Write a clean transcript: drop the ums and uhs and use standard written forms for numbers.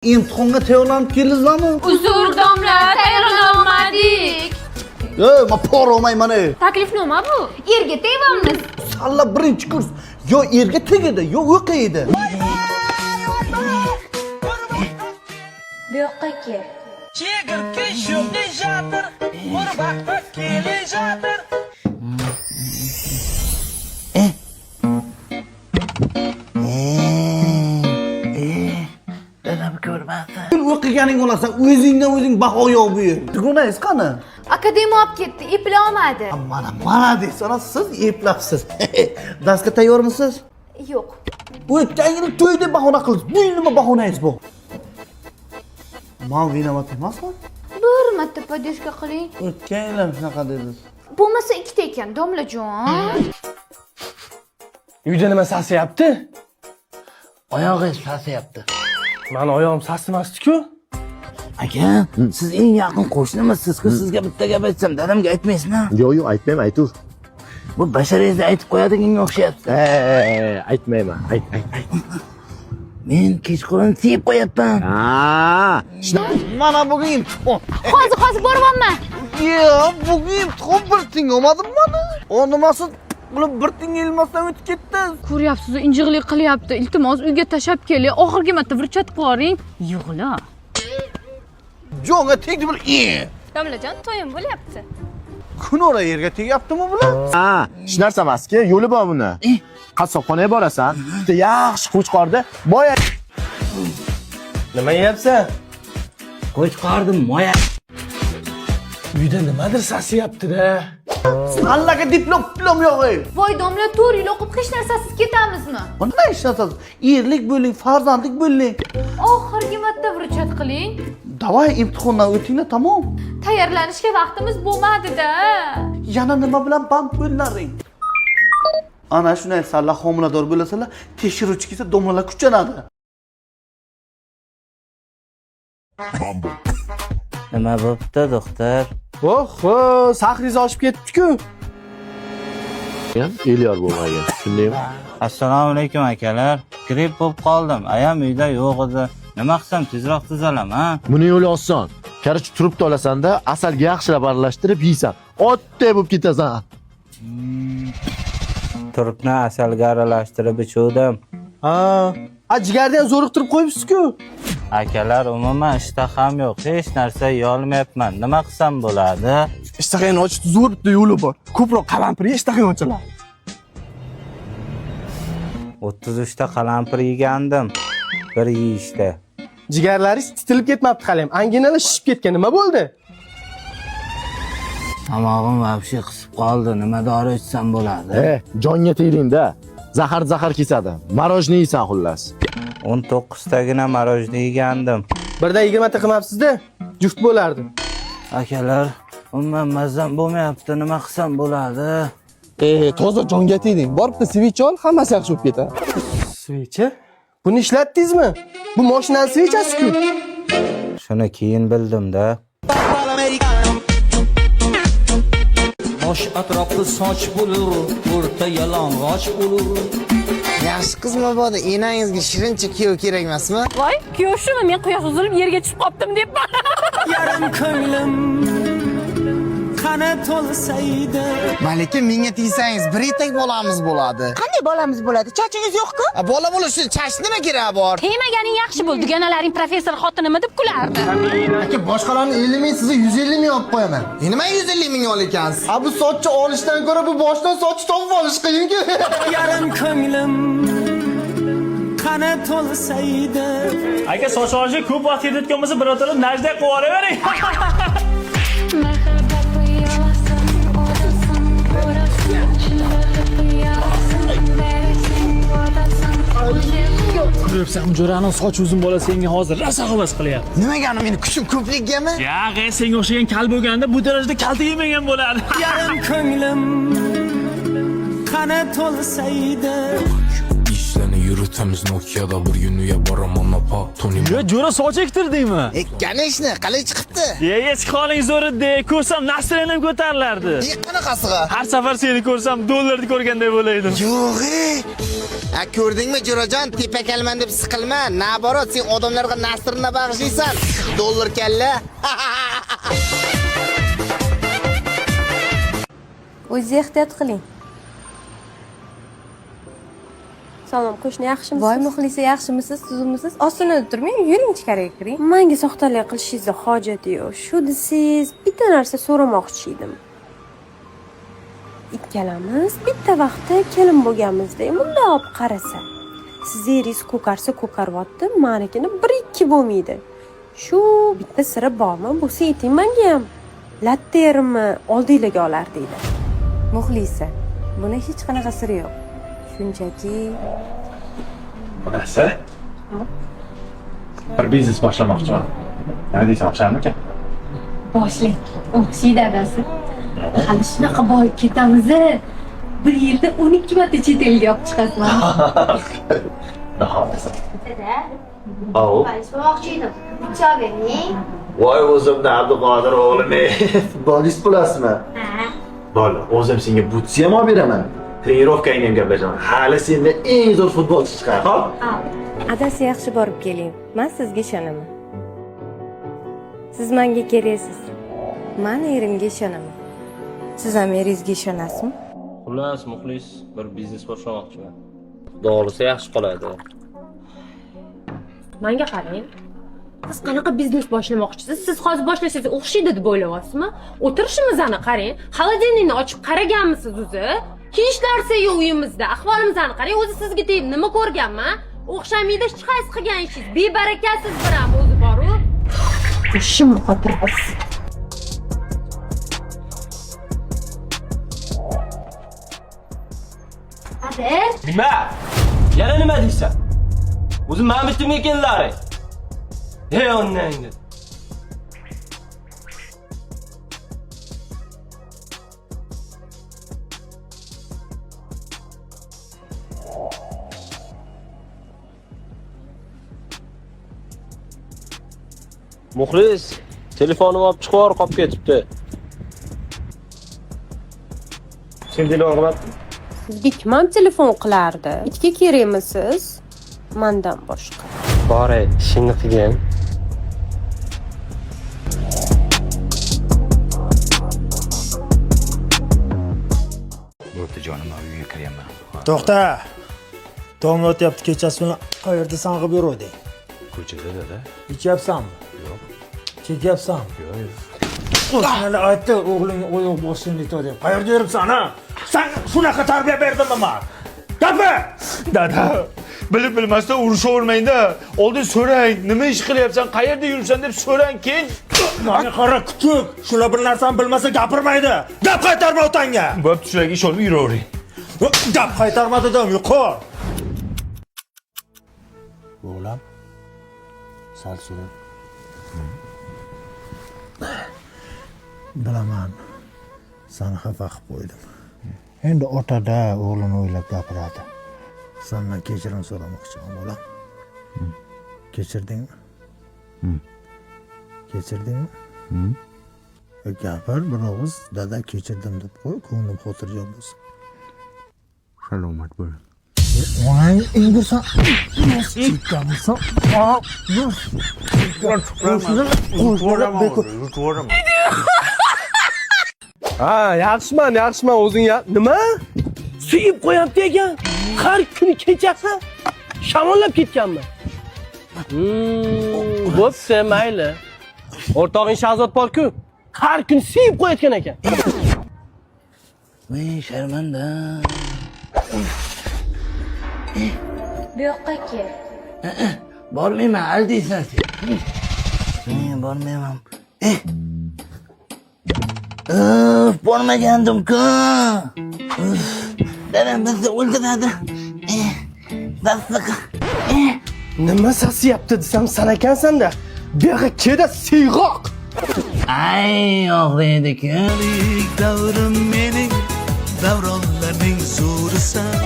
Imtihonga tayyorlanib keldingizmi? Uzr domla, tayyorlanolmadik. Ey, men pora olmayman ey. Taklifnoma bu. Erga tegamiz. Salla birinchi kurs yo erga tegadi, yo o'qiydi. Bu yoqqa kel. Chegirtki shunday жатыр, qurbaqa kele жатыр. Dadam ko'rmasin. O'qiganing olasan, o'zingdan o'zing baho yo'q bu yer. Dugonangiz qani? Akademiya olib ketdi, eplolmadi. Mana, mana deysiz, ana siz eplabsiz. Darsga tayyormisiz? Yo'q. O'tgan yil to'yda bahona qildingiz. Bu yil nima bahonangiz bu? Men виноват emasman. Bir marta podeshka qiling. O'tgan yil ham shunaqa dedingiz. Bo'lmasa ikkita ekan, domlajon. Uyda nima sasiyapti? Oyog'ingiz sasiyapti. Mani oyog'im sasimasdi-ku. Aka, siz eng yaqin qo'shnimisiz-ku, sizga bitta gap aytsam, dadamga aytmaysizmi? Yo'q, yo'q, aytmayman, aytur. Bu basharangizni aytib qo'yadiganga o'xshayapti. Aytmayman. Ayt, ayt, ayt. Men kechqurun tiyib qo'yapman. Ha, Mana bugun imtihon. Hozir, hozir boryapman. Yo'q, bugun imtihon bir tiyin olmadim mana. O nimasi bular bir tiyin ilmasdan o'tib ketdi. Ko'ryapsiz, injiqlik qilyapti. Iltimos, uyga tashlab keling. Oxirgi marta vrchat qilib Yig'la. Jonga tegdi bular. Domlajon, to'yim bo'lyapti. Kun ora yerga tegyaptimi bular? Ha, hech narsa emaski, yo'li bor buni. Qassobxonaga borasan, bitta yaxshi qo'chqorda boya Nima yeyapsan? Qo'chqordim moya. Uyda nimadir sasiyapti-da. Allaga diplom diplom yo'q ey. Voy domla, 4 yil o'qib hech narsasiz ketamizmi? Nima ishlatasiz? Erlik bo'ling, farzandlik bo'ling. Oxirgi marta vrchat qiling. Davay imtihondan o'tinglar, tamom. Tayyorlanishga vaqtimiz bo'lmadi-da. Yana nima bilan band bo'llaring? Ana shunday salla homilador bo'lasalar, tekshiruvchi kelsa domlalar kuchanadi. Nima bo'pti, doktor? Oho, sahringiz oshib ketibdi-ku. ham Elyor bo'lmagan, tushundingmi? Assalomu alaykum akalar. Gripp bo'lib qoldim. Ayam uyda yo'q edi. Nima qilsam tezroq tuzalaman? Buni yo'li oson. Короче, turibdi olasan-da, asalga yaxshilab aralashtirib yeysan. Otday bo'lib ketasan. Turpni asalga aralashtirib ichuvdim. Ha, a jigarni ham zo'riqtirib qo'yibsiz-ku. Akalar, umuman ishtaham yo'q. Hech narsa yeyolmayapman. Nima qilsam bo'ladi? Ishtahangni ochishni zo'r bitta yo'li bor. Ko'proq qalampir ye, ishtahang ochiladi. 33 ta qalampir yegandim. Bir yeyishda. Jigarlaringiz titilib ketmabdi hali ham. Anginalar shishib ketgan. Nima bo'ldi? Tomog'im вообще qisib qoldi. Nima dori ichsam bo'ladi? Jonga tegding-da. Zahar zahar kesadi. Marojni yeysan xullas. 19 tagina marojni yegandim. Birdan 20 ta qilmabsiz-da. Juft bo'lardi. Akalar, umuman mazam bo'lmayapti. Nima qilsam bo'ladi? Toza jonga tegding. Bor bitta свеча ol, hammasi yaxshi bo'lib ketadi. Свеча? Buni ishlatdingizmi? Bu mashinani свеча si-ku. Shuni keyin bildim-da. Bosh atrofi soch bo'lur, o'rta yalang'och bo'lur. Yaxshi qiz mabodo enangizga shirincha kuyov kerak emasmi? Voy, kuyov shumi? Men quyosh uzilib yerga tushib qoptim deb. Yarim ko'nglim qani to'lsaydi. Malika, menga tegsangiz bir etak bolamiz bo'ladi. Qanday bolamiz bo'ladi? Chachingiz yo'q-ku. A, bola bo'lish uchun chach nima keragi bor? Tegmaganing yaxshi bo'ldi. Dugonalaring professor xotinimi deb kulardi. Aka, boshqalarni 50 ming, sizni 150 ming olib qo'yaman. E, nima 150 ming ol ekansiz? A bu sochni olishdan ko'ra bu boshdan soch topib olish qiyin-ku. Yarim ko'nglim qani to'lsaydi. Aka, soch olishga ko'p vaqt ketayotgan bo'lsa, birato'la najda qilib yuboravering. Ko'ryapsanmi, jo'rani soch uzun bola senga hozir rosa havas qilyapti. Nimaga meni kuchim ko'pligigami? Yo'q, senga o'xshagan kal bo'lganda bu darajada kalta yemagan bo'lardi. Yarim ko'nglim qani to'lsaydi. Ishlarni yuritib Temiz Nokia'da bir gün uyga boraman opa Tony Yo, jo'ra soch ektirdingmi? E, конечно, qalay chiqibdi? Ye, eski holing zo'r edi. Ko'rsam настроение m ko'tarilardi. E, qanaqasiga? Har safar seni ko'rsam dollarni ko'rganday bo'laydim. Yo'q, e. A, ko'rdingmi, Jo'rajon, tepakalman deb siqilma. Наоборот, sen odamlarga nasrni bag'ishlaysan. Dollar kalla. O'zingiz ehtiyot qiling. Salom, qo'shni, yaxshimisiz? Voy Muxlisa, yaxshimisiz, tuzukmisiz? Ostonada turmang, yuring ichkariga kiring. Menga soxtalik qilishingizni hojati yo'q. Shu desangiz, bitta narsa so'ramoqchi edim. Ikkalamiz bitta vaqtda kelin bo'lganmizda, bundoq olib qarasa. Sizni eringiz ko'karsa ko'karyapti, manikini bir ikki bo'lmaydi. Shu bitta siri bormi? Bo'lsa ayting menga ham. Latta erimni oldinglarga olar deydi. Muxlisa, buni hech qanaqa siri yo'q. Shunchaki Onasi? Bir biznes boshlamoqchiman. Nima deysan, o'xsharmikan? Boshlang. O'xshaydi adasi. Hali shunaqa boyib ketamiz. Bir yilda 12 marta chet elga olib chiqasiz. Xudo xohlasa. Dada, Au. so'ramoqchi edim. Pichoq bering. Voy o'zimni Abduqodir o'g'lim. Futbolist bo'lasizmi? Ha. Bola, o'zim senga butsi ham olib beraman. Тренировка ngni ham gaplashaman. Hali senda eng zo'r futbolchi chiqadi, xo'p? Adasi, yaxshi borib keling. Men sizga ishonaman. Siz menga keraksiz. Men erimga ishonaman. Siz ham eringizga ishonasizmi? Xullas, Muxlis, bir biznes boshlamoqchiman. Xudo xohlasa yaxshi qoladi. Menga qarang. Siz qanaqa biznes boshlamoqchisiz? Siz hozir boshlasangiz o'xshaydi deb o'ylayapsizmi? O'tirishimizni qarang. Холодильник ni ochib qaraganmisiz o'zi? Hech narsa yo'q uyimizda. Ahvolimizni qarang. O'zi sizga tegib nima ko'rganman? O'xshamaydi hech qaysi qilgan ishingiz. Bebarakasiz biram o'zi bor-u. Boshim qotirasiz. Hadi. Nima? Yana nima deysan? O'zi men bitimga keldilaring. Ey onangni. Muxlis, telefonimni olib chiqib yubor, qolib ketibdi. Sen telefon qilmabding? Sizga kim ham telefon qilardi? Itga kerakmisiz? Mandan boshqa. Bor, ishingni qilgin. Bo'pti jonim, men uyga kiryapman. To'xta. Tong otyapti, kechasi bilan qayerda sang'ib yuruvding? Ko'chada dada. Ichyapsanmi? Yo'q. Chekyapsanmi? Yo'q, yo'q. Qo'shnilar aytdi, o'g'ling oyoq bosishini deb. Qayerda yuribsan, ha? San shunaqa tarbiya berdimmi man? Gapir! Dada, bilib bilmasdan urushavermang-da. Oldin so'rang, nima ish qilyapsan, qayerda yuribsan deb so'rang, keyin Mani qara kuchuk, shular bir narsani bilmasa gapirmaydi. Gap qaytarma otangga. Bo'pti, shularga ishonib yuravering. Gap qaytarma dedim, yuqor. O'g'lim, sal surib. Bilaman, seni xafa qilib qo'ydim. Endi otada o'g'lini o'ylab gapiradi. Sendan kechirim so'ramoqchiman, bolam. Kechirdingmi? Kechirdingmi? Gapir bir og'iz, dada kechirdim deb qo'y, ko'nglim xotirjam bo'lsin. Salomat bo'l. Onang ingirsan, chekkanmisan? Qo'shnilar Ha, yaxshiman, yaxshiman, o'zing ya. Nima? Suyib qo'yapti ekan. Har kuni kechasi shamollab ketganman. Bo'pti, mayli. O'rtog'ing Shahzod bor-ku, har kuni suyib qo'yayotgan ekan. Voy sharmanda. Bu yoqqa kel. Bormayman, aldiysan sen. Men bormayman. Eh. Uf, bormagandim-ku. Uf, dadam bizni o'ldiradi. Eh, sassiq. Eh. Nima sasiyapti desam, san ekansan-da. Bu yoqqa kela siyg'oq. Ay, og'riydi-ku. Davrim mening davronlarning zo'risan.